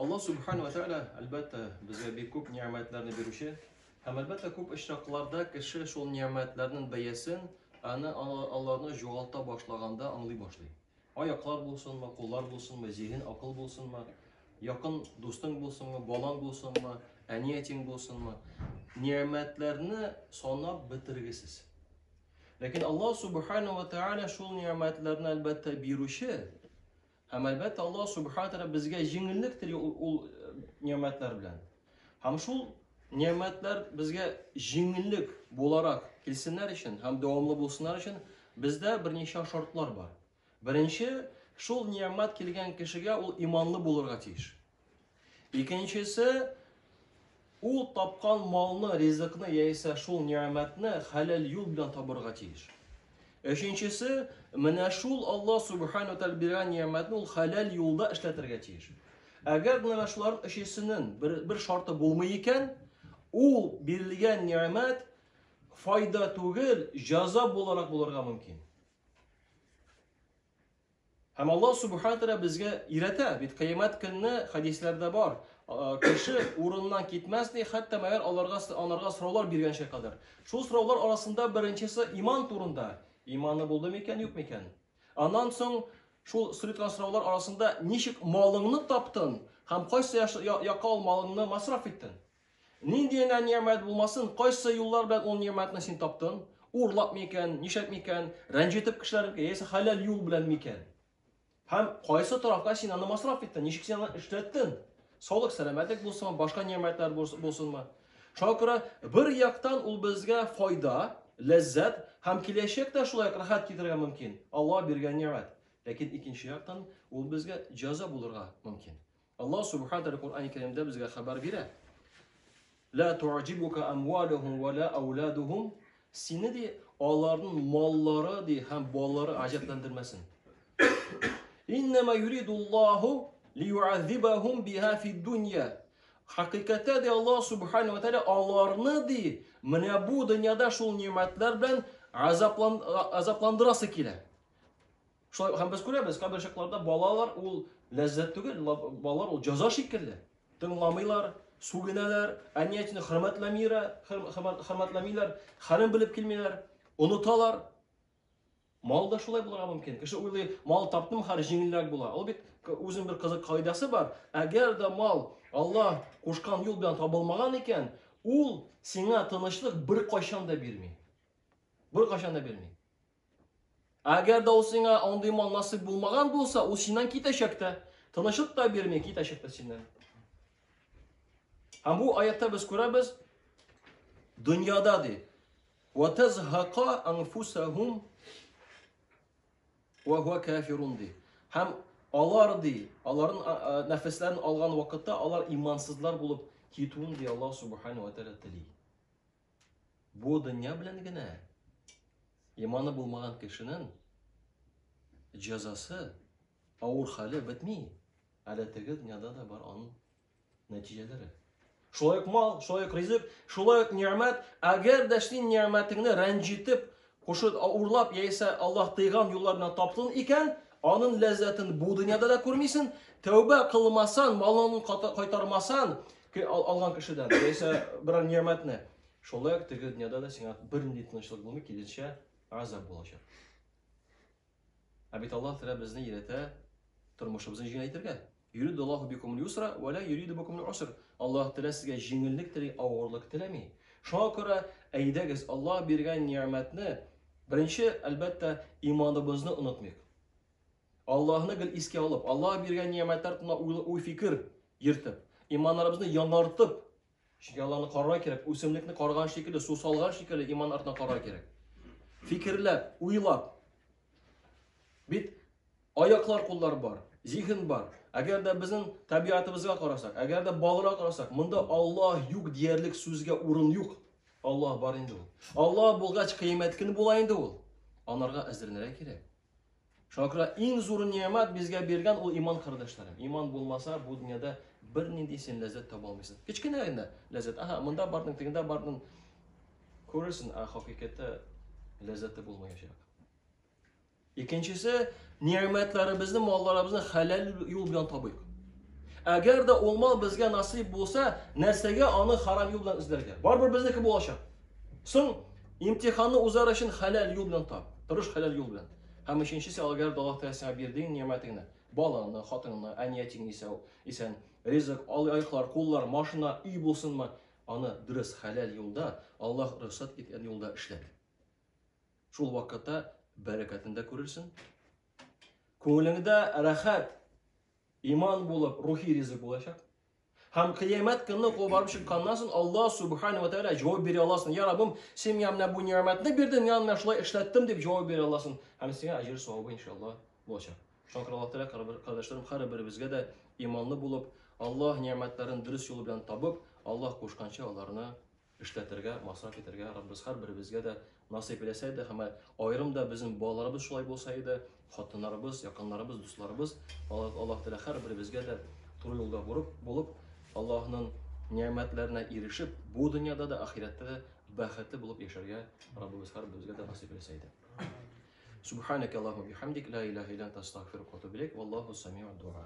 Аллаһ Субхану ва Тааля, әлбәттә, безгә бик күп нигъмәтләрне бирүче һәм әлбәттә күп очракларда кеше шул нигъмәтләрнең бәясен аны аларны югалта башлаганда аңлый башлый. Аяклар булсынмы, куллар булсынмы, зиһен, акыл булсынмы, якын дустың булсынмы, балаң булсынмы, әни-әтиң булсынмы, нигъмәтләрне санап бетергесез. Ләкин Аллаһ Субхану ва Тааля шул нигъмәтләрне әлбәттә бирүче. Һәм әлбәттә Аллаһ Субхану Тааля безгә җиңеллек тели ул, ул э, нигъмәтләр белән. Һәм шул нигъмәтләр безгә җиңеллек буларак килсеннәр өчен һәм дәвамлы булсыннар өчен бездә берничә шартлар бар. Беренче, шул нигъмәт килгән кешегә ул иманлы булырга тиеш. Икенчесе, ул тапкан малны, ризыкны яисә шул нигъмәтне хәләл юл белән табырга тиеш. Өченчесе, менә шул Аллаһ субхану тәгалә биргән нигъмәтне ул хәләл юлда эшләтергә тиеш. Әгәр менә шуларның өчесенең бер, бер шарты булмый икән, ул бирелгән нигъмәт файда түгел, җәза буларак булырга мөмкин. Һәм Аллаһ Субхану тәгалә безгә өйрәтә, бит кыямәт көнне хәдисләрдә бар, кеше урыннан китмәс ди, хәтта мәгәр аларга анарга сораулар биргәнчә кадәр. Шул сораулар арасында беренчесе иман турында. Иманы булды микән, юк микән? Аннан соң шул сорый торган сораулар арасында ничек малыңны таптың һәм кайсы якка ул малыңны масраф иттең? Нинди генә нигъмәт булмасын, кайсы юллар белән ул нигъмәтне син таптың? Урлап микән, нишләп микән, рәнҗетеп кешеләр микән, яисә хәләл юл белән микән? Һәм кайсы тарафка син аны масраф иттең, ничек син аны эшләттең? Саулык, сәламәтлек булсынмы, башка нигъмәтләр булсынмы? Шуңа күрә бер яктан ул безгә файда, ләззәт һәм киләчәктә шулай ук рәхәт китерергә мөмкин. Аллаһ биргән нигъмәт. Ләкин икенче яктан ул безгә җәза булырга мөмкин. Аллаһ Субхану Тәгалә Коръән Кәримдә безгә хәбәр бирә. Ла ту'җибука амвалухум ва ла ауладухум. Сине ди аларның маллары ди һәм балалары гаҗәпләндермәсен. Иннама юридуллаһу лию'азибахум биха фид дунья. Хакыйкатьтә ди Аллаһ Субхану ва Тәгалә аларны ди менә бу дөньяда шул ни'мәтләр белән азапландырасы килә. Шулай һәм без күрәбез, кайбер чакларда балалар ул ләззәт түгел, балалар ул җәза шикелле. Тыңламыйлар, сүгенәләр, әни-әтине хөрмәтләмиләр, хөрмәтләмиләр, хәлен белеп килмиләр, оныталар. Мал да шулай булырга мөмкин. Кеше уйлый, мал таптым, хәзер җиңелрәк була. Ул бит үзенең бер кызык кагыйдәсе бар. Әгәр дә мал Аллаһ кушкан юл белән табылмаган икән, ул сиңа тынычлык беркайчан да бирми. Беркайчан да бирми. Әгәр дә ул сиңа андый мал насыйп булмаган булса, ул синнән китәчәк тә. Тынычлык та бирми, китәчәк тә синнән. Һәм бу аятта без күрәбез, дөньяда ди, «Ва тазһака анфусахум ва хуа кафирун» ди. Һәм алар ди, аларның нәфесләрен алган вакытта алар имансызлар булып китүен ди Аллаһ субхану ва тааля тели. Бу дөнья белән генә иманы булмаган кешенең җәзасы, авыр хәле бетми. Әле теге дөньяда да бар аның нәтиҗәләре. Шулай ук мал, шулай ук ризык, шулай ук нигъмәт. Әгәр дә син нигъмәтеңне рәнҗетеп, кушып, урлап яисә Аллаһ тыйган юллар белән таптың икән, аның ләззәтен бу дөньяда да күрмисең. Тәүбә кылмасан, малыңны кайтармасан, алган кешедән, яисә берәр нигъмәтне, шулай ук теге дөньяда да сиңа бернинди тынычлык булмый, киресенчә, азап булачак. Ә бит Аллаһ Тәгалә безне өйрәтә тормышыбызны җиңеләйтергә. Юриду Аллаһу бикумул юсра ва ла юриду бикумул уср. Аллаһ Тәгалә сезгә җиңеллек тели, авырлык теләми. Шуңа күрә әйдәгез, Аллаһ биргән нигъмәтне беренче, әлбәттә, иманыбызны онытмыйк. Аллаһны гел искә алып, Аллаһ биргән нигъмәтләр турында уй-фикер йөртеп, иманнарыбызны яңартып, чөнки Аллаһны карарга кирәк, үсемлекне караган шикелле, су салган шикелле иман артына карарга кирәк. Фикерләп, уйлап. Бит аяклар, куллар бар, зиһен бар. Әгәр дә безнең табигатыбызга карасак, әгәр дә балаларга карасак, монда Аллаһ юк диярлек сүзгә урын юк. Аллаһ бар инде ул. Аллаһ булгач, кыямәт көне була инде ул. Анарга әзерләнергә кирәк. Шуңа күрә иң зур ни'мәт безгә биргән ул иман, кардәшләрем. Иман булмаса, бу дөньяда бернинди син ләззәт таба алмыйсың. Кечкенә генә ләззәт. Аһа, монда бардың, тегендә бардың. Күрерсең, ә хакыйкатьтә ләззәте булмаячак. Икенчесе, ни'мәтләребезне, малларыбызны хәләл юл белән табыйк. Әгәр дә ул мал безгә насыйп булса, нәрсәгә аны харам юл белән эзләргә? Барыбер безнеке булачак. Соң имтиханны узар өчен хәләл юл белән тап. Тырыш хәләл юл белән. Һәм өченчесе, әгәр дә Аллаһ Тәгалә сиңа бирде ни'мәтеңне, балаңны, хатыныңны, әни-әтиң исә исән, ризык, аяклар, куллар, машина, өй булсынмы, аны дөрес хәләл юлда, Аллаһ рөхсәт иткән юлда эшләт. Шул вакытта бәрәкәтен дә күрерсең. Күңелеңдә рәхәт, иман булып, рухи ризык булачак. Һәм кыямәт көнне кул барып чыкканнан соң Аллаһ субхана ва тааля җавап бирә аласың. Я Раббым, син миңа менә бу ни'мәтне бирдең, мин менә шулай эшләттем дип җавап бирә аласың. Һәм сиңа әҗер савабы иншалла булачак. Шуңа күрә Аллаһ Тәгалә кардәшләрем һәрберебезгә дә иманлы булып, Аллаһ ни'мәтләрен дөрес юлы белән табып, Аллаһ кушканча аларны эшләтергә, масраф итәргә Раббыбыз һәрберебезгә дә насыйп иләсә иде һәм аерым да безнең балаларыбыз шулай булса иде, хатыннарыбыз, якыннарыбыз, дусларыбыз, Аллаһ Тәгалә һәрберебезгә дә туры юлда булып, булып, Аллаһның ни'мәтләренә ирешеп, бу дөньяда да, ахирәттә дә бәхетле булып яшәргә Раббыбыз һәрберебезгә дә насыйп иләсә иде. Субханак Аллаху бихамдик, ла илаха илля анта, астагфирука ва атубу илейк, валлаху самиу дуа.